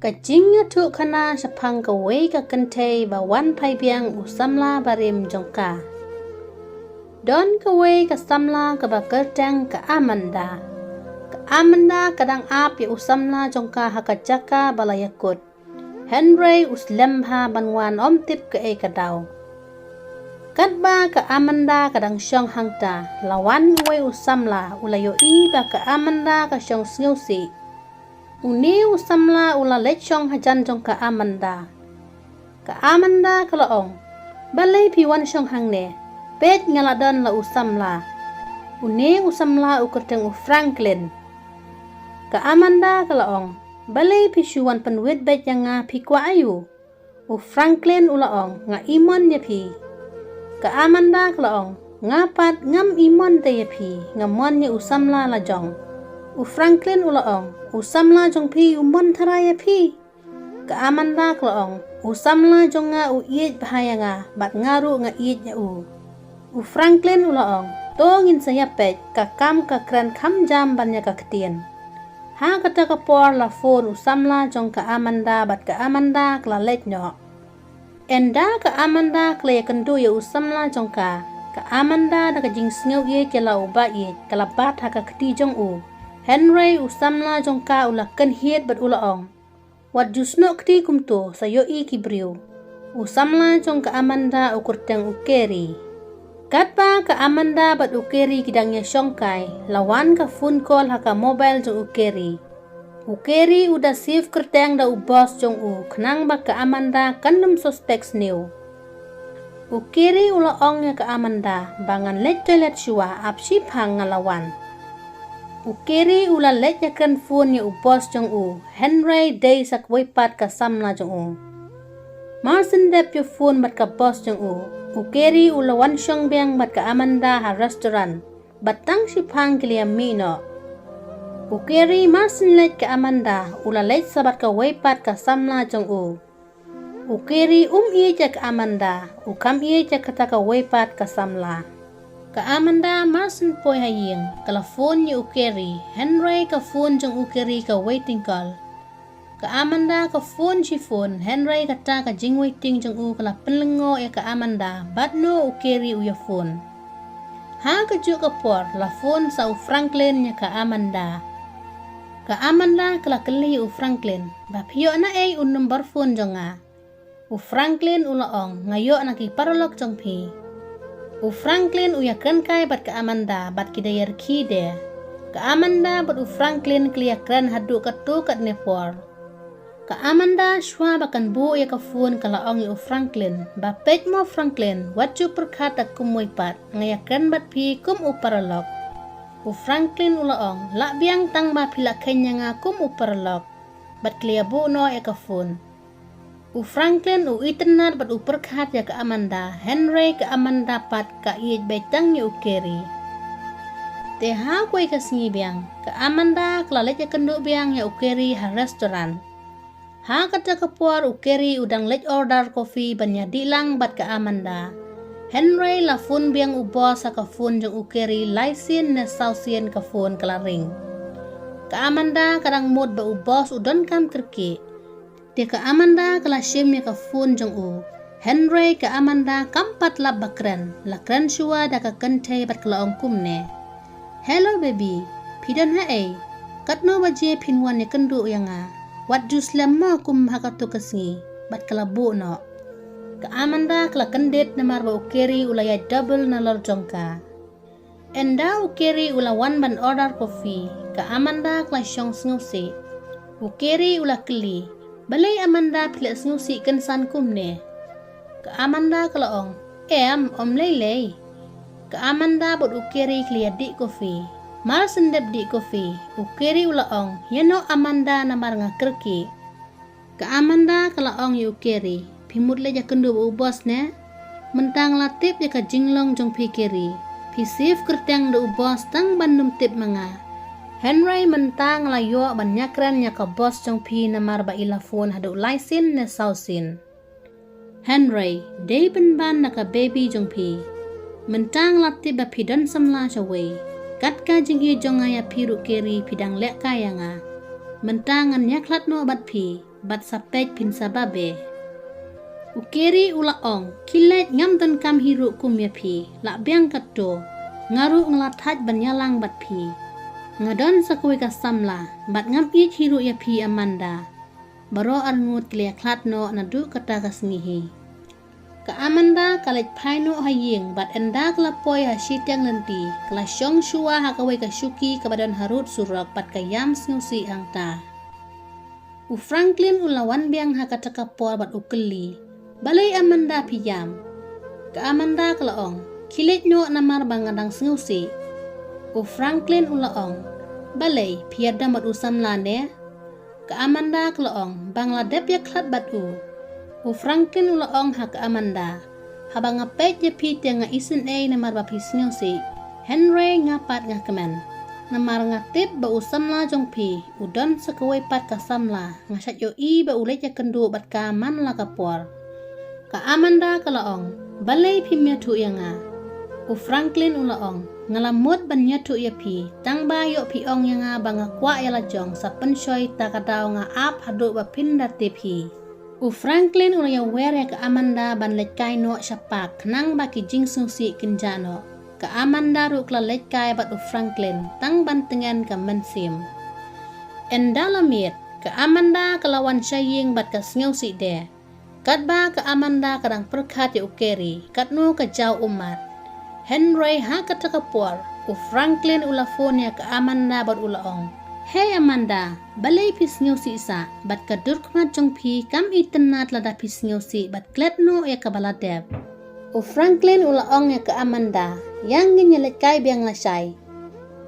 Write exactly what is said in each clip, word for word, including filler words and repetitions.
Ka jingïathuhkhana shaphang kawei ka kynthei ba wan phai biang u samla barim jong ka. Don kawei ka samla kaba kyrteng ka Amanda. Ka Amanda ka dang ap ïa u samla jong ka ha ka jaka ba la ïakut. Hynrei u slem bha ban wan, ym tip kaei ka daw. Katba ka Amanda ka dang shong hangta, la wan uwei u samla, u la ïohi ba ka Amanda ka shong sngewsih. Une u samla u la leit shong hajan jong ka Amanda. Ka Amanda ka la ong, "Balei phi wan shong hangne? Peit, nga la don la u samla." Une u samla u kyrteng u Franklin. Ka Amanda ka la ong, "Balei phi shu wan pynwit beit ïa nga, phi kwah aïu?" U Franklin u la ong, "Nga imon ïa phi." Ka Amanda ka la ong, "Nga pat ngam imon te ïa phi, nga mon ïa u samla la jong." U Franklin u la ong, "U samla jong phi u mon tharai ïa phi?" Ka Amanda ka la ong, "U samla jong nga u ïeit bha ïa nga, bad nga ruh nga ïeit ïa u." U Franklin u la ong, "To ngin sa ïa peit, ka kam ka kren kham jam ban ïa ka ktien." Ha kata ka por la phone u samla jong ka Amanda bad ka Amanda ka la leit noh. Ynda ka Amanda ka la ïakynduh ïa u samla jong ka, ka Amanda da ka jingsngew ïeit ïa la u ba ïeit ka la bat ha ka kti jong u. Hynrei u samla jong ka u la kynhied bad u la ong, "Wat ju snoh kti kumto, sa ïohi ki briew." U samla jong ka Amanda u kyrteng u Kerry. Katba ka Amanda bad u Kerry ki dang ïashongkai, la wan ka phone call ha ka mobile jong u Kerry. U Kerry u da save kyrteng da u boss jong u, khnang ba ka Amanda kan ym suspek sniew. U Kerry u la ong ïa ka Amanda, "Ba ngan leit toilet shuwa, ap shiphang nga la wan." U Kerry u la leit ïakren phone ïa u boss jong u, hynrei dei sa kawei pat ka samla jong u. Mar shen dep ïa phone bad ka boss jong u, u Kerry u la wan shong biang bad ka Amanda ha restaurant, bad tang shiphang ki la ïa mih noh. U Kerry mar shen leit ka Amanda, u la leit sa bad kawei pat ka samla jong u. U Kerry um ïeit ïa ka Amanda, u kham ïeit ïa kata kawei pat ka samla. Ka Amanda mar shen poi ha ïing, ka la phone ïa u Kerry, hynrei ka phone jong u Kerry ka waiting call. Ka Amanda ka phone shi phone, hynrei kata ka jingwaiting jong u ka la pynlyngngoh ïa ka Amanda, bad noh u Kerry u ïa phone. Ha kajuh ka por, la phone sa u Franklin ïa ka Amanda. Ka Amanda ka la kylli u Franklin, "Ba phi ïoh naei u number phone jong nga?" U Franklin u la ong, "Nga ïoh na ki paralok jong phi." U Franklin u ïakren kai bad ka Amanda, bad ki da ïarkhie de. Ka Amanda bad u Franklin ki la ïakren haduh katto katne por. Ka Amanda shuwa ba kan buh ïa ka phone ka la ong ïa u Franklin, "Ba peit mo Franklin, wat ju pyrkhat da kumwei pat, nga ïakren bad phi kum u paralok." U Franklin u la ong, "Lah biang tang ba phi la kheiñ ïa nga kum u paralok." Bad ki la ïabuh noh ïa ka phone. U Franklin u itynnad bad u pyrkhat ïa ka Amanda, hynrei ka Amanda pat ka ïeit beit tang ïa u Kerry. Te ha kawei ka sngi biang, ka Amanda ka la leit ïakynduh biang ïa u Kerry ha restaurant. Ha kata ka por u Kerry u dang leit order coffee ban ïadih lang bad ka Amanda. Hynrei la phone biang u boss ha ka phone jong u Kerry lai sien ne saw sien ka phone ka la ring. Ka Amanda ka dang mut ba u boss u donkam kyrkieh. Te ka Amanda ka la shim ïa ka phone jong u. Hynrei ka Amanda kam pat lap ba kren, la kren shuwa da ka kynthei bad ka la ong kumne, "Hello baby, phi don haei? Katno baje phin wan ïakynduh ïa nga? Wat ju slem mo kum ha kato ka sngi." Bad ka la buh noh. Ka Amanda ka la kyndit namar ba u Kerry u la ïaid double nalor jong ka. Ynda u Kerry u la wan ban order coffee, ka Amanda ka la shong sngewsih. U Kerry u la kylli, "Balei Amanda phi leh sngewsih kynsan kumne?" Ka Amanda ka la ong, "Em, ym lei lei." Ka Amanda bad u Kerry ki la ïadih coffee. Mar shen dep dih coffee, u Kerry u la ong, "Ïa noh Amanda namar nga kyrkieh." Ka Amanda ka la ong ïa u Kerry, "Phi mut leit ïakynduh bad u boss ne? Mynta nga la tip ïa ka jinglong jong phi Kerry. Phi save kyrteng da u boss tang ban ym tip ma nga. Hynrei mynta nga la ïoh ban ïakren ïa ka boss jong phi namar ba i la phone haduh lai sien ne saw sien. Hynrei dei pynban na ka baby jong phi. Mynta nga la tip ba phi don samla shawei. Kat ka jingïeit jong nga ïa phi ruh Kerry, phi dang leh kai ïa nga. Mynta ngan ïakhlad noh bad phi. bad sa peit phin sa babe. U Carrie u la ong, khie leit, ngam donkam hi ruh kum ïa phi, lah biang katto. Nga ruh nga la thait ban ïalang bad phi. Nga don sa kawei ka samla, bad ngam ïeit hi ruh ïa phi Amanda. Baroh arngut ki la ïakhlad noh naduh kata ka sngi hi. Ka Amanda ka leit phai noh ha ïing bad ynda ka la poi ha shiteng lynti, ka la shong shuwa ha kawei ka shuki kaba don harud surok bad ka ïam sngewsih hangta. U Franklin u la wan biang ha kata ka por bad u kylli, balei Amanda phi ïam? Ka Amanda ka la ong, khie leit noh namar ba nga dang sngewsih. U Franklin u la ong, balei phi ïadom bad u samla ne? Ka Amanda ka la ong, ba nga la dep ïakhlad bad u. U Franklin u la ong ha ka Amanda, haba nga peit ïa phi te nga isynei namar ba phi sngewsih. Hynrei nga pat nga kmen. Namar nga tip ba u samla jong phi u don sa kawei pat ka samla, nga shait ïohi ba u leit ïakynduh bad ka man la ka por. Ka Amanda ka la ong, balei phim ïathuh ïa nga? U Franklin u la ong, nga la mut ban ïathuh ïa phi, tang ba ïoh phi ong ïa nga ba nga kwah ïa la jong sa pynshoi, ta ka daw nga ap haduh ba phin da tip hi. U Franklin u la ïawer ïa ka Amanda ban leit kai noh sha park khnang ba ki jingsngewsih kin jah noh. Ka Amanda ruh ka la leit kai bad u Franklin tang ban tngen ka mynsiem. Ynda la miet, ka Amanda ka la wan sha ïing bad ka sngewsih de. Katba ka Amanda ka dang pyrkhat ïa u Carrie, katno ka jaw ummat. Hynrei ha kata ka por, u Franklin u la phone ïa ka Amanda bad u la ong, hei Amanda, balei phi sngewsih sah, bad ka dur khmat jong phi kam itynnad lada phi sngewsih bad klet noh ïa kaba la dep? U Franklin u la ong ïa ka Amanda, ïa ngin ïa leit kai biang lashai.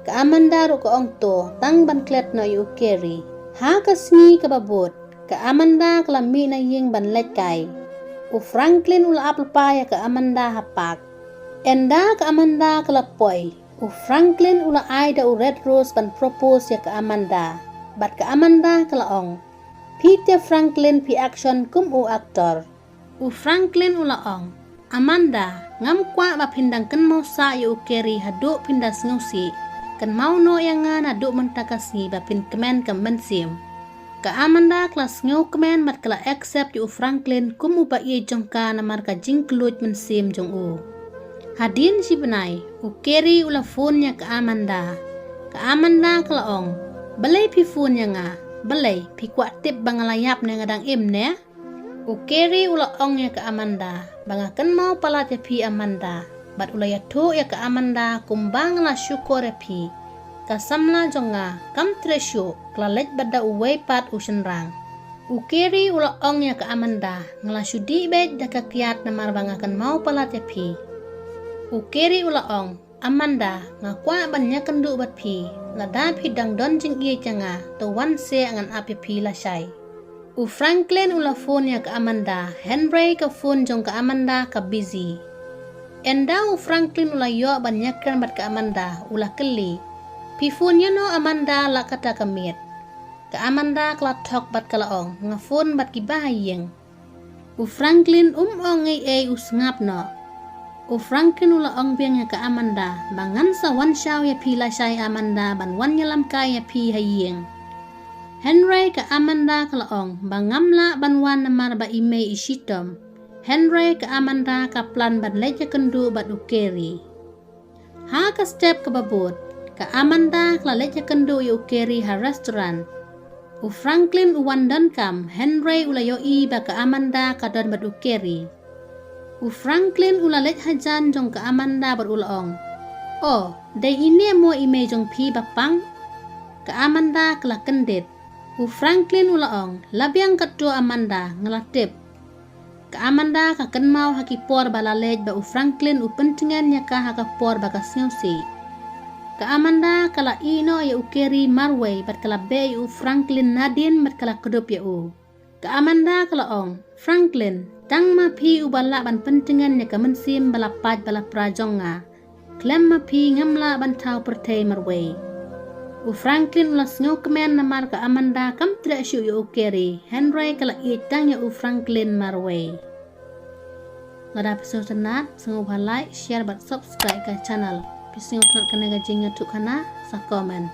Ka Amanda ruh ka ong to, tang ban klet noh ïa u Carrie. Ha ka sngi kaba bud, ka Amanda ka la mih na ïing ban leit kai. U Franklin u la ap lypa ïa ka Amanda ha park. Ynda ka Amanda ka la poi, u Franklin u la ai da u red rose ban propose ïa ka Amanda. Bad ka Amanda ka la ong, phi te Franklin phi action kum u actor. U Franklin u la ong, Amanda, ngam kwah ba phin dang kynmaw sah ïa u Carrie haduh phin da sngewsih. Kynmaw noh ïa nga naduh mynta ka sngi ba phin kmen ka mynsiem. Ka Amanda ka la sngewkmen bad ka la accept ïa u Franklin kum u ba ïeit jong ka namar ka jingkylluid mynsiem jong u. Hadien shi bnai, u Carrie u la phone ïa ka Amanda. Ka Amanda ka la ong, balei phi phone ïa nga? Balei phi kwah tip ba nga la ïap ne nga dang im ne? U Carrie u la ong ïa ka Amanda, ba nga kynmaw palat ïa phi Amanda, bad u la ïathuh ïa ka Amanda kumba nga la shukor ïa phi. Ka samla jong nga, kam treh shuh, ka la leit bad da uwei pat u shynrang. U Carrie u la ong ïa ka Amanda, nga la shu dih beit da ka kiad namar ba nga kynmaw palat ïa phi. U Carrie u la ong, Amanda, nga kwah ban ïakynduh bad phi, lada phi dang don jingïeit ïa nga, to wan seh ngan ap ïa phi lashai. U Franklin u la phone ïa ka Amanda, hynrei ka phone jong ka Amanda ka busy. Ynda u Franklin u la ïoh ban ïakren bad ka Amanda, u la kylli, phi phone ïano Amanda la kata ka miet? Ka Amanda ka la thok bad ka la ong, nga phone bad ki ba ha ïing. U Franklin um ong ei ei, u sngap noh. U Franklin u la ong biang ïa ka Amanda, ba ngan sa wan shaw ïa phi lashai Amanda ban wan ïalam kai ïa phi ha ïing. Hynrei ka Amanda ka la ong, ba ngam lah ban wan namar ba i mei i shitom. Hynrei ka Amanda ka plan ban leit ïakynduh bad u Carrie. Ha ka step kaba bud, ka Amanda ka la leit ïakynduh ïa u Carrie ha restaurant. U Franklin u wan donkam, hynrei u la ïohi ba ka Amanda ka don bad u Carrie. U Franklin u la leit hajan jong ka Amanda bad u la ong, oh, dei ine mo i mei jong phi ba pang? Ka Amanda ka la kyndit. U Franklin u la ong, la biang katto Amanda, nga la tip. Ka Amanda ka kynmaw ha ki por ba la leit ba u Franklin u pyntngen ïa ka ha ka por ba ka sngewsih. Ka Amanda ka la ïeh noh ïa u Carrie marwei bad ka la beh ïa u Franklin nadien bad ka la kdup ïa u. Ka Amanda ka la ong, Franklin, tang ma phi uba lah ban pyntngen ïa ka mynsiem ba la pait ba la pra jong nga. Khlem ma phi ngam lah ban thaw pyrthei marwei. U Franklin u la sngewkmen namar ka Amanda kam treh shuh ïa u Carrie, hynrei ka la ïeit tang ïa u Franklin marwei. Lada phi sngewtynnat, sngewbha like, share bad subscribe ka channel. Phi sngewtynnat kane ka jingïathuhkhana, sa comment.